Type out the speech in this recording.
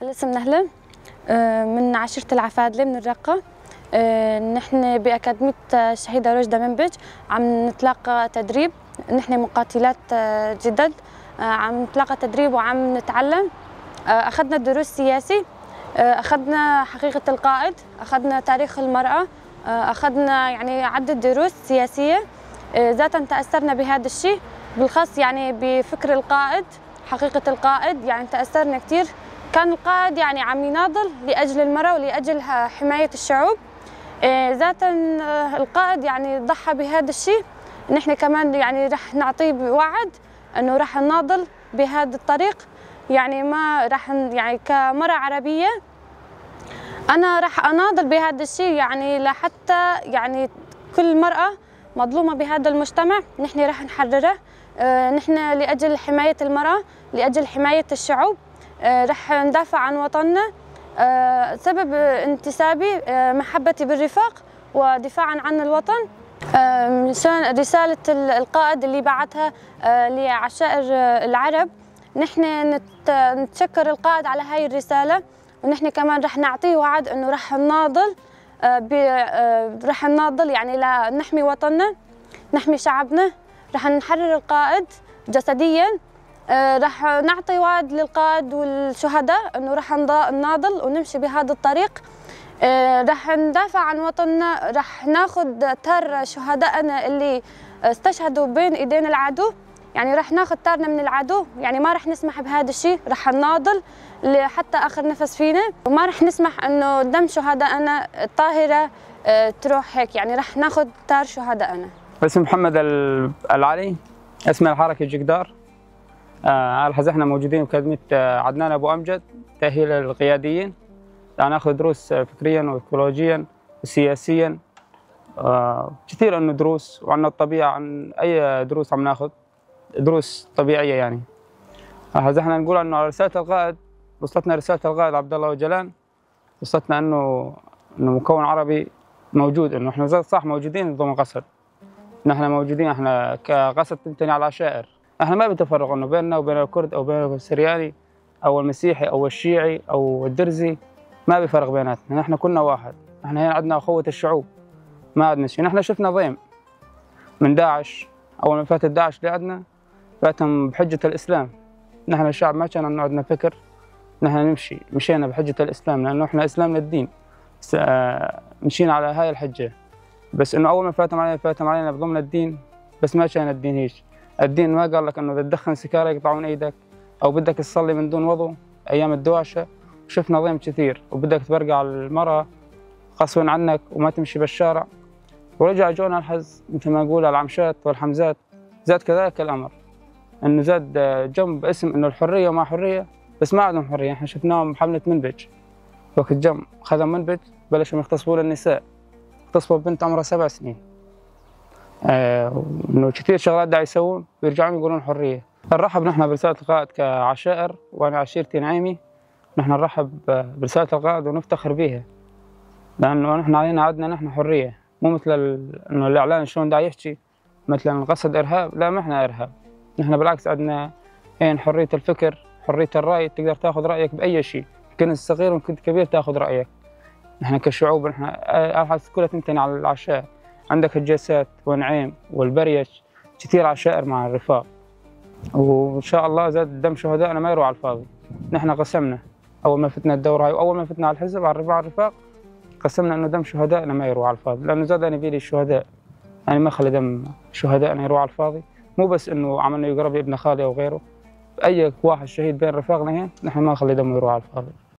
الاسم نهلة، من عشيرة العفادلة من الرقة. نحن بأكاديمية الشهيدة رشدة منبج عم نتلاقى تدريب، نحن مقاتلات جدد، عم نتلاقى تدريب وعم نتعلم. أخذنا دروس سياسي، أخذنا حقيقة القائد، أخذنا تاريخ المرأة، أخذنا يعني عدة دروس سياسية. ذاتا تأثرنا بهذا الشيء، بالخاص يعني بفكر القائد، حقيقة القائد، يعني تأثرنا كثير. كان القائد يعني عم يناضل لأجل المرأة ولأجل حماية الشعوب. ذاتا القائد يعني ضحى بهذا الشيء، نحن كمان يعني رح نعطيه وعد انه رح نناضل بهذا الطريق. يعني ما رح يعني كمرأة عربية أنا رح أناضل بهذا الشيء، يعني لحتى يعني كل مرأة مظلومة بهذا المجتمع نحن رح نحررها. نحن لأجل حماية المرأة، لأجل حماية الشعوب، رح ندافع عن وطننا. سبب انتسابي محبتي بالرفاق ودفاعا عن الوطن. رسالة القائد اللي بعثها لعشائر العرب، نحن نتشكر القائد على هاي الرسالة، ونحن كمان رح نعطيه وعد انه رح نناضل، رح نناضل يعني لنحمي وطننا، نحمي شعبنا، رح نحرر القائد جسديا. رح نعطي وعد للقائد والشهداء انه رح نناضل ونمشي بهذا الطريق. رح ندافع عن وطننا، رح ناخذ تار شهدائنا اللي استشهدوا بين ايدين العدو، يعني رح ناخذ تارنا من العدو، يعني ما رح نسمح بهذا الشيء، رح نناضل لحتى اخر نفس فينا، وما رح نسمح انه دم شهدائنا الطاهره تروح هيك، يعني رح ناخذ تار شهدائنا. اسمي محمد العلي، اسم الحركه جقدار. الحين احنا موجودين بأكاديمية عدنان ابو امجد، تاهيل القياديين. ناخذ دروس فكريا وايكولوجيا وسياسيا، كثير انه دروس، وعن الطبيعه، عن اي دروس عم ناخذ دروس طبيعيه. يعني هذا احنا نقول انه رساله القائد وصلتنا، رساله القائد عبد الله اوجلان وصلتنا انه مكون عربي موجود، انه احنا صح موجودين ضمن قصر، نحن موجودين، احنا كقصر تنتمي على العشائر، احنا ما بتفرق انه بيننا وبين الكرد او بين السرياني او المسيحي او الشيعي او الدرزي، ما بفرق بيناتنا، نحن كلنا واحد، نحن هنا عندنا اخوة الشعوب، ما عندنا شيء. نحن شفنا ضيم من داعش، اول ما فاتت داعش لعندنا فاتهم بحجة الاسلام، نحن الشعب ما كان عندنا فكر، نحن نمشي، مشينا بحجة الاسلام لانه احنا اسلامنا الدين، مشينا على هاي الحجة. بس انه اول ما فاتهم علينا فاتهم علينا بضمن الدين، بس ما كان الدين هيك، الدين ما قال لك انه اذا تدخن سيجاره يقطعون ايدك، او بدك تصلي من دون وضوء ايام الدواشه، شفنا ضيم كثير، وبدك تبرقع المرأة غصبا عنك وما تمشي بالشارع. ورجع جونا الحز مثل ما نقول العمشات والحمزات، زاد كذلك الامر، انه زاد جنب اسم انه الحريه وما حريه، بس ما عندهم حريه. احنا شفناهم بحمله منبج، وقت جم خذوا منبج بلشوا يغتصبون النساء، اغتصبوا بنت عمرها 7 سنين. انه كثير شغلات دا يسوون ويرجعون يقولون حريه. نرحب نحن برساله القائد كعشائر، وانا عشيرتي نعيمي، نحن نرحب برساله القائد ونفتخر بها، لانه نحن علينا عندنا نحن حريه، مو مثل انه الاعلان شلون دا يحكي مثلا قصد ارهاب، لا ما احنا ارهاب، نحن بالعكس عندنا هين حريه الفكر، حريه الراي، تقدر تاخذ رايك باي شيء، كنت صغير وكنت كبير تاخذ رايك. نحن كشعوب نحن الحس كلها تنتني على العشائر، عندك الجيسات ونعيم والبريش، كثير عشائر مع الرفاق، وان شاء الله زاد دم شهدائنا ما يروح على الفاضي. نحن قسمنا اول ما فتنا الدوره هاي واول ما فتنا على الحزب على الرفاق الرفاق، قسمنا انه دم شهدائنا ما يروح على الفاضي، لانه زاد انا بيلي الشهداء، يعني ما خلي دم شهدائنا يروح على الفاضي، مو بس انه عملنا يقرب ابن خالي او غيره، اي واحد شهيد بين رفاقنا هنا نحن ما نخلي دمه يروح على الفاضي.